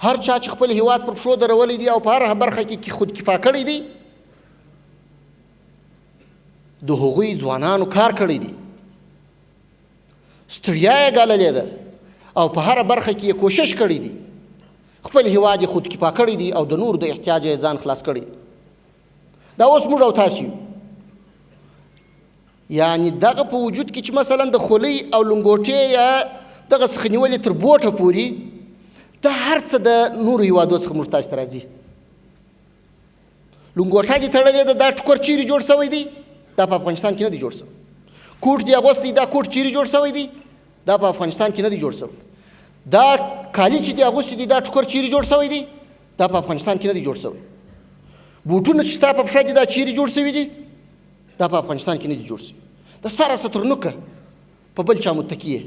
هر چا چې خپل هیواد پر پښو درولی دی او په هره برخه کې خودکفا کړی دی، د هغوی ځوانانو کار کړی دی، ستړیا یې ګاللې ده او په هره برخه کې یې کوشش کړی دی، خپل هیواد یې خودکفا کړی دی او د نورو د احتیاجه یې ځان خلاص کړی دی. دا اوس موږ او تاسو یو، یعنی دغه په وجود کې چې مثلا د خولۍ او لنګوټې یا دغه څخه نیولې تر بوټه پورې، دا هر څه د نورو هیوادو څخه موږ تاسو ته راځي. لنګوټه دې تړلې ده، دا ټوکر چیرې جوړ شوی دی؟ دا په افغانستان کې نه دی جوړ شوی. کوټ دې اغوستی، دا کوټ چیرې جوړ شوی دی؟ دا په افغانستان کې نه دی جوړ شوی. دا کالي چې دې اغوستي دي، دا ټوکر چیرې جوړ شوی دی؟ دا په افغانستان کې نه دی جوړ شوی. بوټونه چې ستا په پښه دي، دا چیرې جوړ شوي دي؟ دا په افغانستان کې نه دي جوړ شوي. د سره څه تر نوکه په بل چا متکي یې،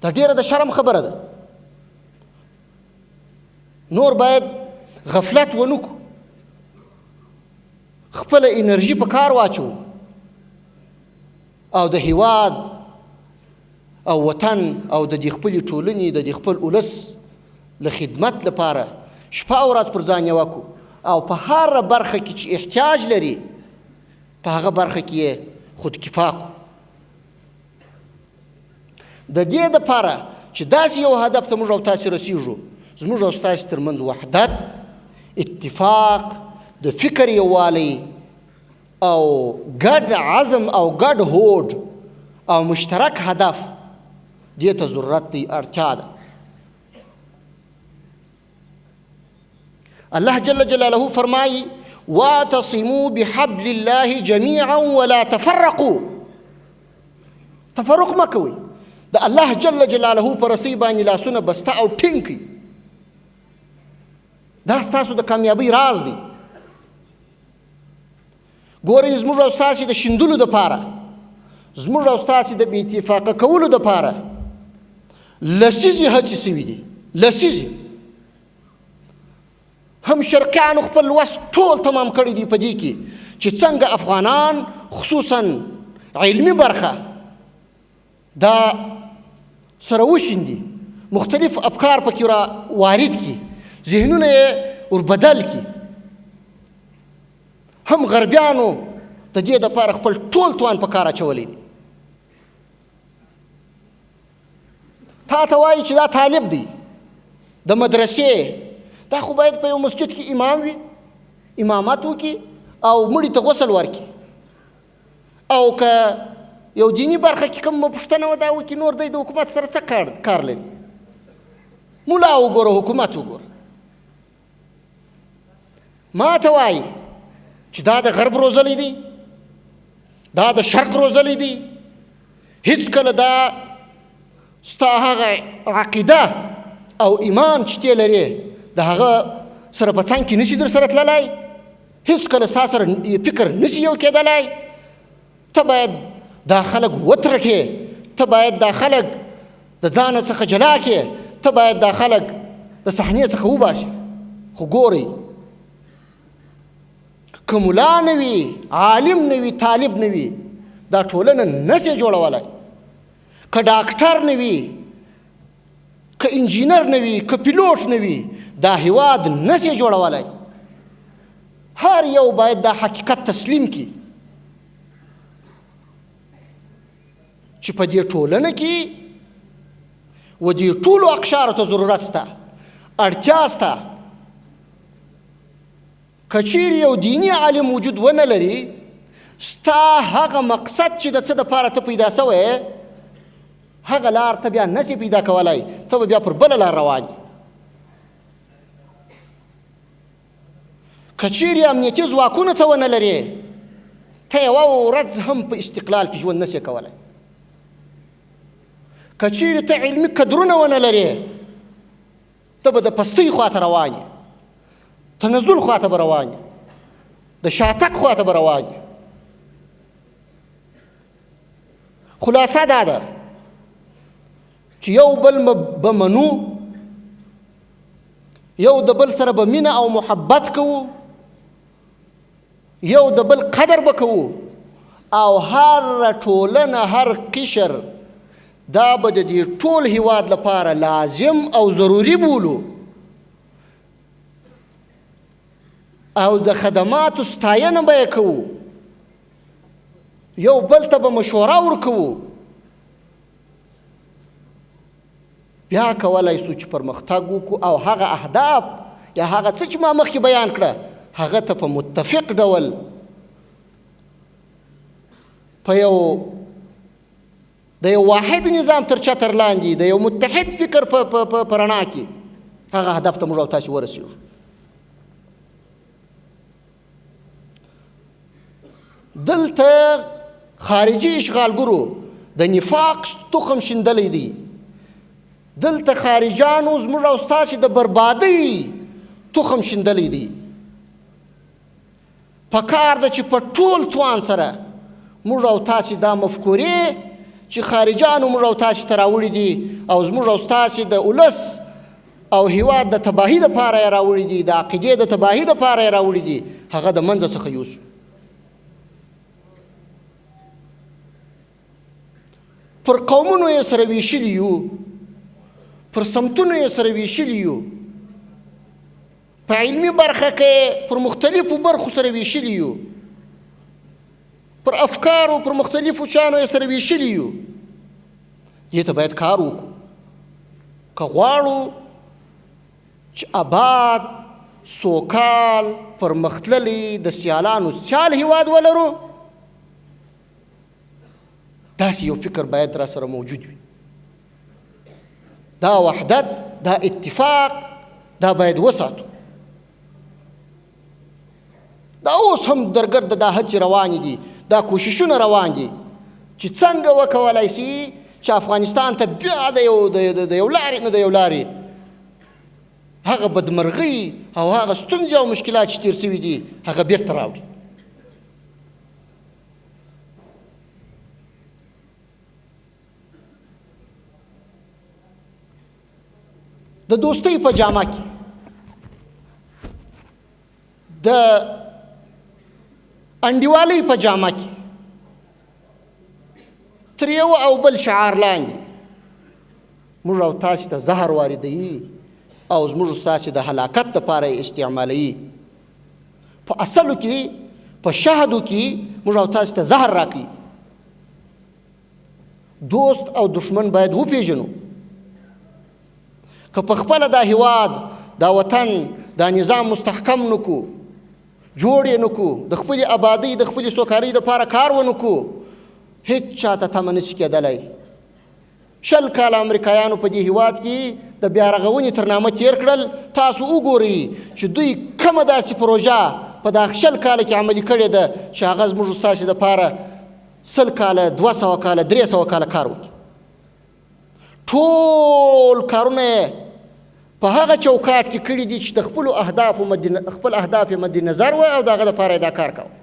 دا ډېره د شرم خبره ده. نور باید غفلت ونه کړو، خپله انرژي په کار واچوو او د هیواد او وطن او د دې خپلې ټولنې، د دې خپل ولس له خدمت لپاره شپه او ورځ پر ځان یوه کړو او په هره برخه کې چې احتیاج لري په هغه برخه کې یې خودکفا کړو. د دې دپاره چې داسې یو هدف ته موږ او تاسې رسیږو، زموږ او ستاسې ترمنځ وحدت، اتفاق، د فکر یووالی او ګډ عزم او ګډ هوډ او مشترک هدف دې ته ضرورت دی، اړتیا ده. الله جل جلاله فرمایي: واعتصموا بحبل الله جميعا ولا تفرقوا. تفرق مه کوئ، د الله جل جلاله په رسۍ باندې لاسونه بسته او ټینګ کړئ. دا ستاسو د کامیابۍ راز دی. ګورئ، زموږ او ستاسې د شیندلو دپاره، زموږ او ستاسې د بې اتفاقه کولو دپاره لسیزې هڅې سوي دي، لسیزې. هم شرقیانو خپل وس ټول تمام کړی دی په دې کې چې څنګه افغانان، خصوصا علمي برخه، دا سره وشیندي، مختلف افکار پکې را وارد کړي، ذهنونه یې ور بدل کړي. هم غربیانو د دې دپاره خپل ټول توان په کار اچولی دی. تا ته وایي چې دا طالب دی د مدرسې، دا خو باید په یو مسجد کې امام وي، امامت وکړي او مړي ته غسل ورکړي، او که یو دیني برخه کې کوم پوښتنه وه دا وکړي، نور دی د حکومت سره څه کار لري؟ ملا وګوره، حکومت وګوره. ما ته وایي چې دا د غرب روزلی دی، دا د شرق روزلی دی، هیڅکله دا ستا هغه عقیده او ایمان چې ته لرې د هغه سره په څنګ کې نشي در سره تللی، هیڅکله ستا سره فکر نشي یو کېدلی. ته باید دا خلک وترټې، ته باید دا خلک د ځانه څخه جلا کړې، ته باید دا خلک د صحنې څخه وباسې. خو ګورئ، که ملا نه وي، عالم نه وي، طالب نه وي، دا ټولنه نه سي جوړولی. که ډاکټر نه وي، که انجینر نه وي، که پیلوټ نه وي، دا هیواد نه سي جوړولی. هر یو باید دا حقیقت تسلیم کړي چې په دې ټولنه کې و دې ټولو اقشارو ته ضرورت سته، اړتیا سته. که چیرې یو دیني عالم وجود ونه لري، ستا هغه مقصد چې د څه دپاره ته پیدا سوی، هغه لار ته بیا نسې پیدا کولای، ته به بیا پر بله لار روان یې. که چیرې امنیتي ځواکونه ته ونه لرې، ته یوه ورځ هم په استقلال کې ژوند نسې کولای. که چیرې ته علمي کدرونه ونه لرې، ته به د پستۍ خواته روان یې، تنزل خواته به روان یې، د شاتګ خواته به روان یې. خلاصه دا ده چې یو بل به منو، یو د بل سره به مینه او محبت کوو، یو د بل قدر به کوو، او هر ټولنه، هر قشر دا به د دې ټول هیواد لپاره لازم او ضروري بولو او د خدماتو ستاینه به یې کوو، یو بل ته به مشوره ورکوو، بیا کولای سو چې پرمختګ وکړو او هغه اهداف یا هغه څه چې ما مخکې بیان کړه هغه ته په متفق ډول په یو د یو واحد نظام تر چتر لاندې د یو متحد فکر په رڼا کې هغه هدف ته موږ او تاسې ورسېږو. دلته خارجي اشغالګرو د نفاق تخم شیندلی دی. دلته خارجانو زموږ او ستاسې د بربادۍ تخم شیندلی دی. پکار ده چې په ټول توان سره موږ او تاسې دا مفکورې چې خارجانو موږ او تاسې ته راوړي دي او زموږ او ستاسې د ولس او هیواد د تباهي دپاره یې راوړي دي، د عقیدې د تباهي دپاره یې راوړي دي، هغه د منځه څخه یوسو. پر قومونو یې سره ویشلي یو، پر سمتونو یې سره ویشلي یو، په علمي برخه کې پر مختلفو برخو سره ویشلي یو، پر افکارو پر مختلفو شیانو یې سره ویشلي یو. دې ته باید کار وکړو که غواړو چې آباد، سوکال، پرمختللی، د سیالانو سیال هیواد ولرو. داسې یو فکر باید را سره موجود وي. دا وحدت، دا اتفاق، دا باید وساتو. دا اوس هم درګرده دا هڅې روانې دي، دا کوششونه روان دي چې څنګه وکولای سي چې افغانستان ته بیا د یو د یو لارې نه د یو لارې هغه بدمرغۍ او هغه ستونزې او مشکلات چې تېر سوي دي هغه بیرته راوړي. د دوستۍ په جامه کې، د انډیوالۍ په جامه کې، تر یو او بل شعار لاندې موږ او تاسې ته زهر واردوي او زموږ ستاسې د هلاکت دپاره یې استعمالوي. په اصلو کې، په شهدو کې موږ او تاسې ته زهر راکوي. دوست او دښمن باید وپېژنو. که په خپله دا هیواد، دا وطن، دا نظام مستحکم نکو، جوړ یې نکو، د خپلې آبادۍ، د خپلې سوکالۍ دپاره کار ونکو، هیڅ چاته تمه نشي کېدلی. 20 کاله امریکایانو په دې هیواد کې د بیا رغونې تر نامه تېر کړل. تاسو وګورئ چې دوی کومه داسې پروژه په دا 20 کاله کې عملي کړې ده چې هغه زموږ ستاسې دپاره 100 کاله، 200 کاله، 300 کاله کار وکړي. ټول کارونه یې په هغه چوکاټ کې کړي دي چې د خپلو اهدافو خپل اهداف یې مد نظر وه او د هغه دپاره یې دا کار کاوه.